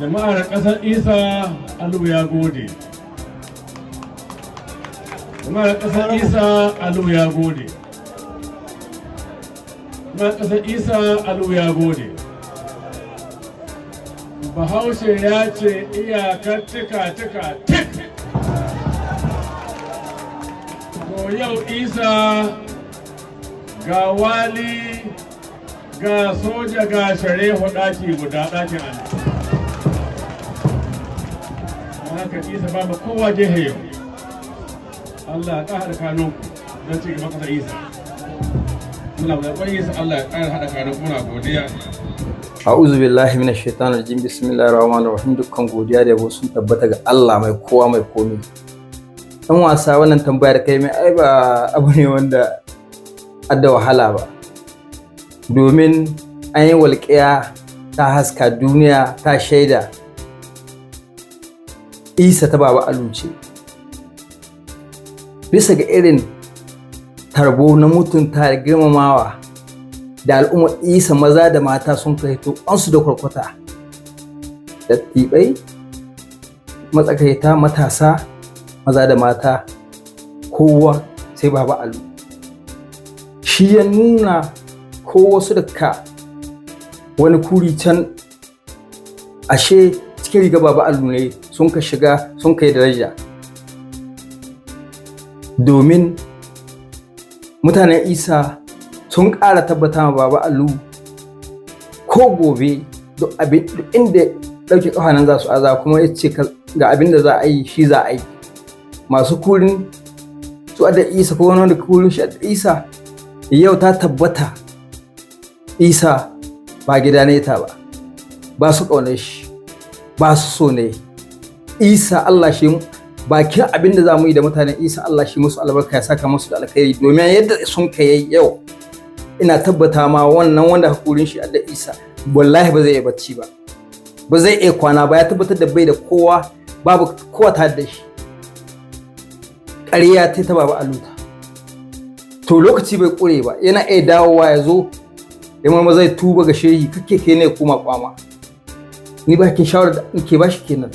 Jama'ar ƙasar Isa, Alu ya gode. Jama'ar ƙasar Isa, Alu ya gode. Jama'ar ƙasar Isa, Alu ya gode. Bahaushe ya ce iyakar tika tika tik. To, yau Isa ga wali, ga soja, ga sharehu, ɗaki guda, ɗakin Allah. Haka Isa ba mu kowa gehe yau. Allah ya ƙara kanunku don ci gaban ƙasar Isa. Muna roƙon Isa, Allah ya ƙara haɗa kanunku. Muna godiya. A'udhu billahi minash shaitanir rajim. Bismillahir rahmanir rahim. Dukkan godiya da yabo sun tabbata ga Allah mai kowa mai komai. Dan wasa, wannan tambaya da kai mai ai ba abu ne wanda adda wahala ba, domin an yi walƙiya ta haska, duniya ta shaida Isa ta Baba Alu ce, bisa ga irin tarbo na mutunta da girmamawa da al'ummar Isa maza da mata sun kai to su da kwarkwata, dattibai, matsakaita, matasa, maza da mata, kowa sai Baba Alu. Shi ya nuna ko wasu da ka wani kuri can, ashe cikin riga Baba Alu ne sun ka shiga, sun kai daraja, domin mutanen Isa sun ƙara tabbata ma Baba Alu ko gobe duk abin inda ɗauke ƙafa nan za su aza, kuma ya ce ga abin da za a yi, shi za a yi. Masu kurin su da Isa ko wani wanda kurin shi da Isa, yau ta tabbata Isa ba gida ne ta ba, ba su ƙaunar shi, ba su so ne Isa. Allah shi bakin abin da za mu yi da mutanen Isa, Allah shi musu albarka, ya saka musu da alkhairi, domin yadda sun kai yau, ina tabbata ma wannan wanda hakurin shi da Isa, wallahi ba zai iya bacci ba, ba zai iya kwana ba. Ya tabbatar da bai da kowa, babu kowa tare da shi. Ƙarya ta Baba Aluta. To, lokaci bai ƙure ba, yana iya dawowa ya zo ya marma zai tuba ga shehi kake kai ne kuma kwama. Ni bakin shawarar da nake bashi kenan.